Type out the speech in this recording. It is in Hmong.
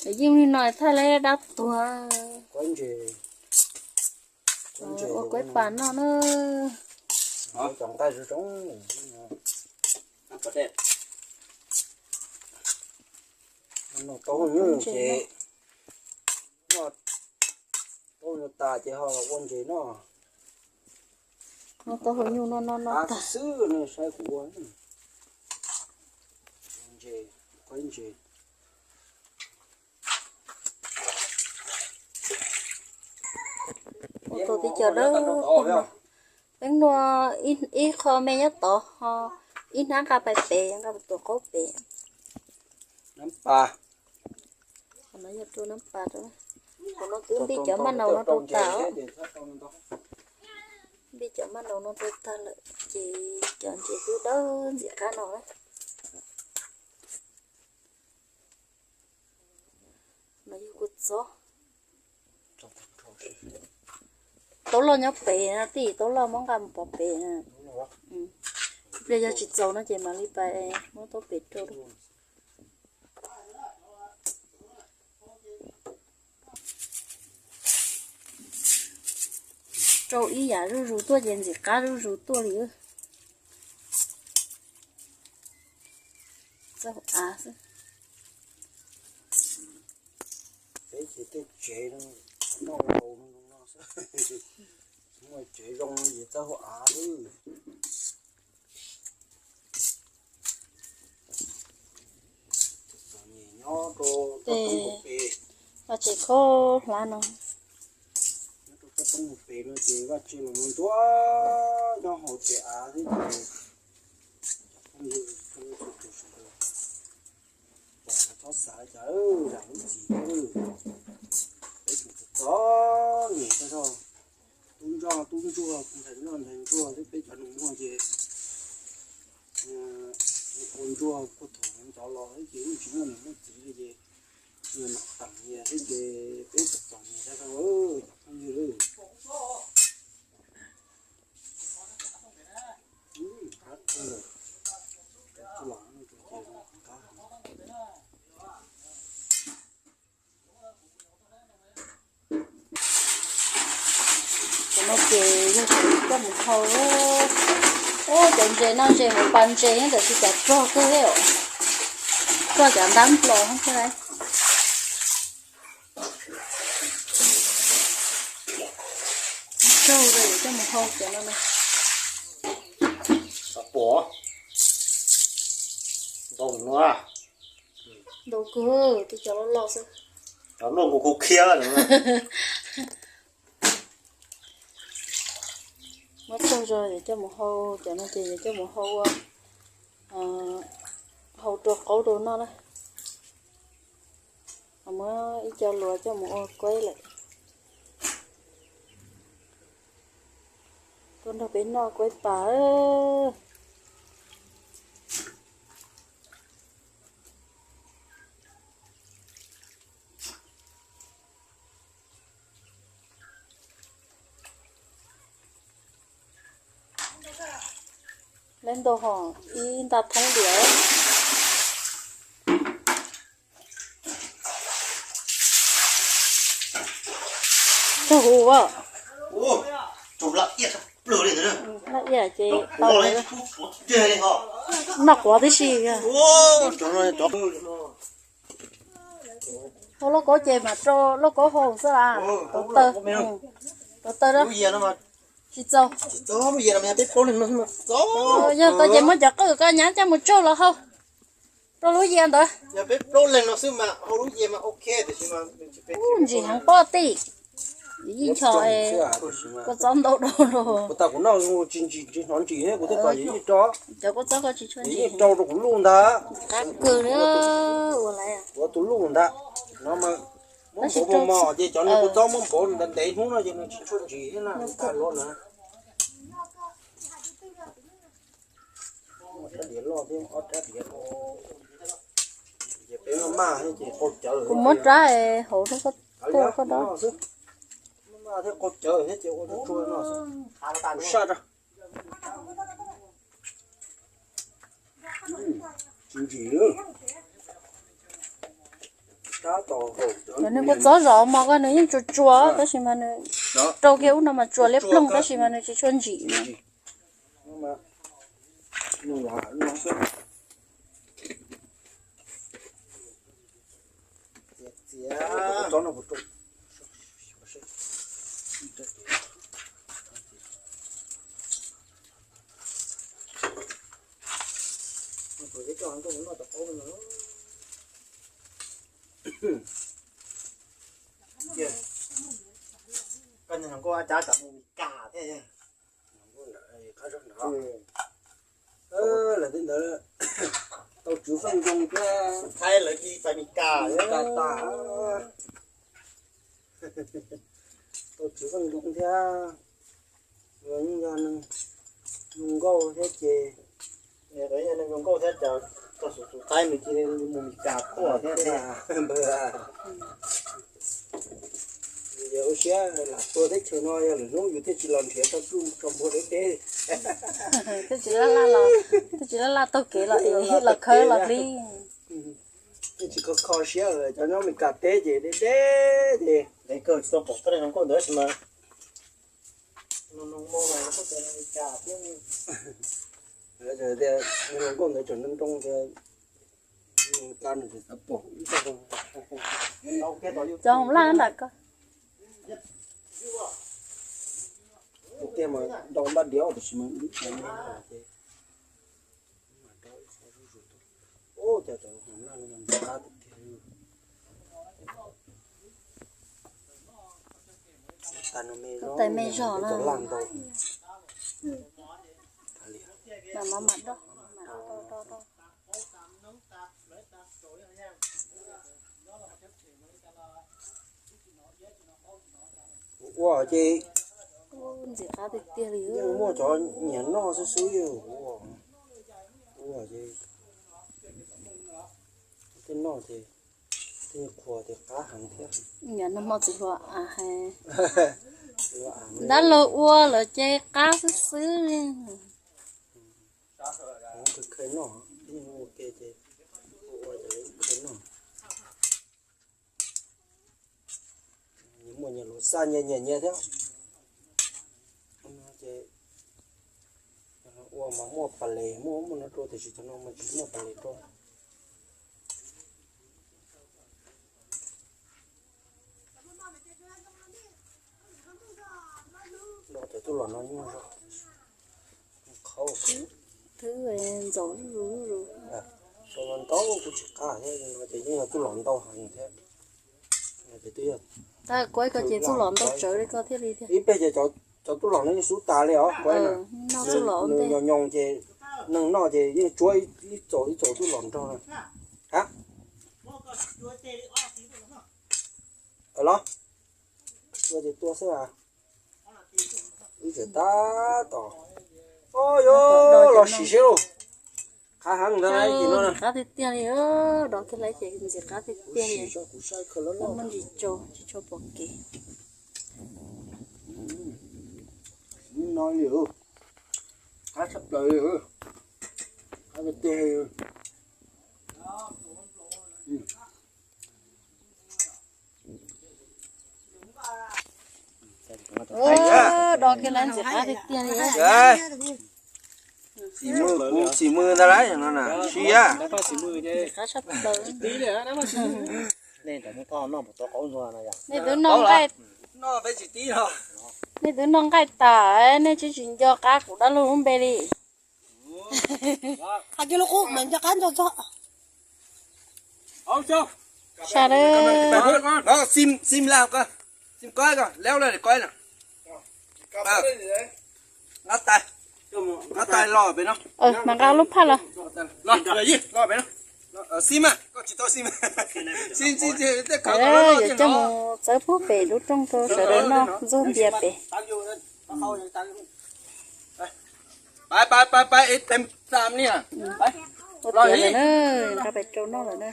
Yeej li no thaij li dab tuag. Ua kuaib pas noj na. Cov nqaij zoo zoo. Noj taub hau nyuj ces, noj taub hau nyuj tas ces ho ua ntses noj. Noj taub hau nyuj noj noj noj tas xwb, saib kuv ua ntses, kuaib ntses. Ua tau tib co dawb. Peb nua ib qho me nyob tod, ho ib hnab nqa pais pem, nqa tuav qaub pem. Nab pas. Qhov no yog rau nab pas rau. Qhov no twb npij cov maj naus no rau tas. Npij cov maj naus no rau tag lawm ces cov ntses twb dawb ntxim qab no na. No yog kua txob. Taub loj nyob pem na, tij, taub loj muab nqa mus pov pem na. Pliag yog tsis txaus no ces mam li pais muab taub pem rau. Rau ib yam zuj zus tuaj ces ntxim qab zuj zus tuaj li. Txaij hauv av xwb. Peb ces tej tsev no noj laus no xwb, muaj tsev zoo no ces txaij hauv av xwb. Txom nyem nyob rau toj roob pem, vaj tsev khaub hlab no. Nyob rau toj roob pem no ces vaj tsev los ntsuab nyob hauv tsev av xwb ces cov phooj ywg sawv daws, pom los txhob xav cas zam lub txim, peb tseem txom nyem thiab. Tub ntsoj tub ntsuag, ntxhais ntsoj ntxhais ntsuag thiab peb cov nus muag ces ua ntsuag puag thaum ntxov los thiab ces yeej tsis muaj niam muaj txiv li ces nyias mam teem nyias thiab ces peb txom txom nyem thiab cov phooj ywg. Cov no ces yog cov coj mus hau. Ub, cov ntses no ntses hauv pas ntses nyob ntawm tsis cov rog kawg li os. Rog cov ntab nplos thiab. Raug li coj mus hau cov no na. Ntau kawg, tib cov loj loj xwb. Cov luaj nkaus kuv khiab. Muab tsaug zog yuav coj mus hau, cov no ces yuav coj mus hau ua, hau rau qaub rau noj na. Muab ib co luav coj mus ua kuaib lawm. Tuaj nrog peb noj kuaib pas. Lab ntau hos ib nta thoob diam. Tsaug huv. Laj iaj ces tau noj quav tib si. Ua lauj kaub ces mam rau lauj kaub hau xwb las. Tuav taws, tuav taws. Tsis txaus. Yog tau ces muab cov qwj koj nyab coj mus tsaug los hau rau lub yias ntawd. Ub, ntsim heev pob tij. Yeej ncho kua txob ntau dhau los. Kuv tas kuv noj tsis ntsim tsis hnov ntsim kuv twb kom yeej rau. Cov kua txob koj tsis tshua ntsim. Yeej rau rau kuv luj ntag. Qab kawg li. Ua tus luj ntag. No mas muab npauv mos mos ces cov no kua txob muab npauv ntev hnub no ces nws tsis tshua ntsim thiab na, tas luaj na. Rab diav loj thiab ob rab diav loj. Ces peb maj maj thiab ces qaug cawv. Kuv muab rab hauv rau koj tuaj koj dob. Maj maj thiab qaug cawv thiab ces ua tsuag tsuag no xwb. Kuv saj rau. Tsis ntsim li. Cov niag kua txob zom mos ko nws yeej tsuas tsuas tab sis mas nws rau kiag ub no mas tsuas liab ploog tab sis mas nws tsis tshua ntsim. Koj niag hluas nkauj ua cas tseem mus Mis Kas thiab? Lawv tej ntawd tau Tswv Feej Zoo thiab, Thaib lawv cia li txais Mis Kas tas. Tau Tswv Feej Zoo thiab, yog neeg zoo nkauj thiab ces, yog neeg zoo nkauj thiab ces txog xu xu Thaib nws cia li mus Mis Kas tuaj thiab. Yog ua siab lam tua teb chaws no yog lwm hnub yus thiaj tsis los nrhiav tau tsuj tso npua deb deb. Thiaj tsis laj laj los, thiaj tsis laj laj taug kev los es los khawb los plig. Thiaj tsis kho kho siab, cov nyob Mes Kas teb ces deb deb ces. Es kawg tsis tau pom koj niag hluas nkauj ntawd tab sis mas noo noo moo mas koj cov Mes Kas thiab. Hluas nkauj ntawd tseem nroo nroo tias Mes Kas nws tsis xav pom ib txoj. Cov Hmoob Laj ntawm ko. Tus tiag mas ntau npaj diav tiam sis mas lub tsev no ces mas rau ib qho zuj zus tuaj. Ub, cas cov Hmoob Laj no mas ntxim qab tiag tiag li. Tais no me zoo, tais me zog na. Cov laj ntau. Mam mam mam do, mam mam do do do. Ua ces ntxim qab tiag tiag li. Yeej muaj cov nyiam noj xwb xwb, ua, ua ces tej noj ces tej qhuas ces qab heev thiab. Nyiam noj mov txiv hluas av heev. Dab laug ua lawm ces qab xwb xwb li. Khaws noj, ua ke ces ua ces khaws noj. Nyias muaj nyias lus xaj nyias nyiam nyias thiab. Ces ua mas muaj pas les, muaj muaj no rau tiam sis cov no mas tsis muaj pas les rau. Cov tub los no yeej qhov thwb ntxaus zuj zus zuj zus. Cov no ntau kuj tsis qab thiab, no ces yeej yog tub los ntau heev thiab. Tab kuv ib ko ces tub los ntau tsawv li ko thiaj li thiab. Ib pliag ces cov tub los no yeej sub tas li os. Nws nyoos nyoos ces neeg noj ces yeej tsuab ib txaus ib txaus tub los nrog. Ha, los tua ces tua xwb. Wb tseem tab tom, o, yuav los sim siab lauj. Qab heev ntag. Qab tiag tiag li, dov kiag lawm ces ntxim qab tiag tiag li. Muaj ntsis tsaus tsis tshua pom kev. No li, qab tshaj plaws li, qab tiag tiag. Dov kiag lawm ntxim qab tiag tiag li. Xim mws, kuv xim mws ntag lauj no na, sia. Ntxim qab tshaj plaws. Nej twb noj nqaij, nej twb noj nqaij tas, nej twb tsis nco qab kuv dab laug lub npe li. Hais kiag lub qub mas nco qab nco txog. Sawv daws, sim, sim lauj, sim koj, leo lawm koj na. Nqa tais, nqa tais los pem no. Mas nqa lub phaj los. Los pem no. Sim mas koj tsis tau sim. Sim, sim, sim, tej khav kom los. Yuav coj mus txawb pub pem lub rooj rau sawv daws noj ntxuag npias pem. Pab, pab, pab, pab, ib teem tam ni. Ua tiav lawm na, nqa pem rau noj lawm na.